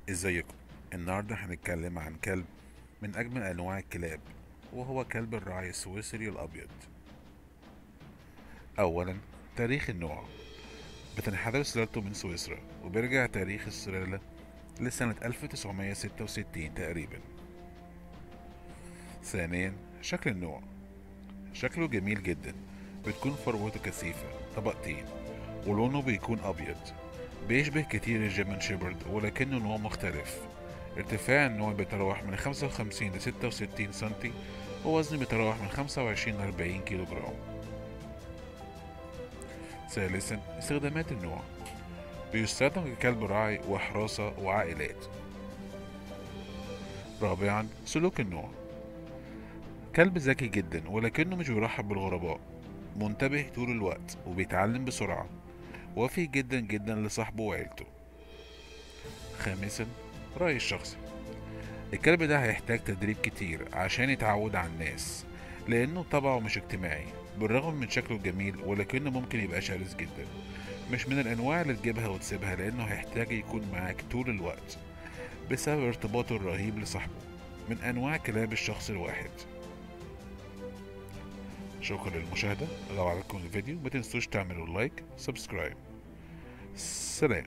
ازيكم؟ النهارده هنتكلم عن كلب من اجمل انواع الكلاب، وهو كلب الراعي السويسري الابيض. اولا، تاريخ النوع. بتنحدر سلالته من سويسرا، وبيرجع تاريخ السلالة لسنة 1966 تقريبا. ثانيا، شكل النوع. شكله جميل جدا، بتكون فروته كثيفة طبقتين، ولونه بيكون أبيض، بيشبه كتير ال German Shepherd ولكنه نوع مختلف. ارتفاع النوع بيتراوح من 55 ل 66 سنتي، ووزنه بيتراوح من 25 ل 40 كيلو جرام. ثالثا، استخدامات النوع. بيستخدم ككلب راعي وحراسة وعائلات. رابعا، سلوك النوع. كلب ذكي جدا ولكنه مش بيرحب بالغرباء، منتبه طول الوقت وبيتعلم بسرعة، وفي جدا جدا لصاحبه وعيلته. خامسا، رأيي الشخصي. الكلب ده هيحتاج تدريب كتير عشان يتعود على الناس، لأنه طبعه مش اجتماعي بالرغم من شكله الجميل، ولكنه ممكن يبقى شرس جدا. مش من الأنواع اللي تجيبها وتسيبها، لأنه هيحتاج يكون معاك طول الوقت بسبب ارتباطه الرهيب لصاحبه. من أنواع كلاب الشخص الواحد. شكرا للمشاهدة. لو عجبكم الفيديو ما تنسوش تعملوا like، subscribe. سلام.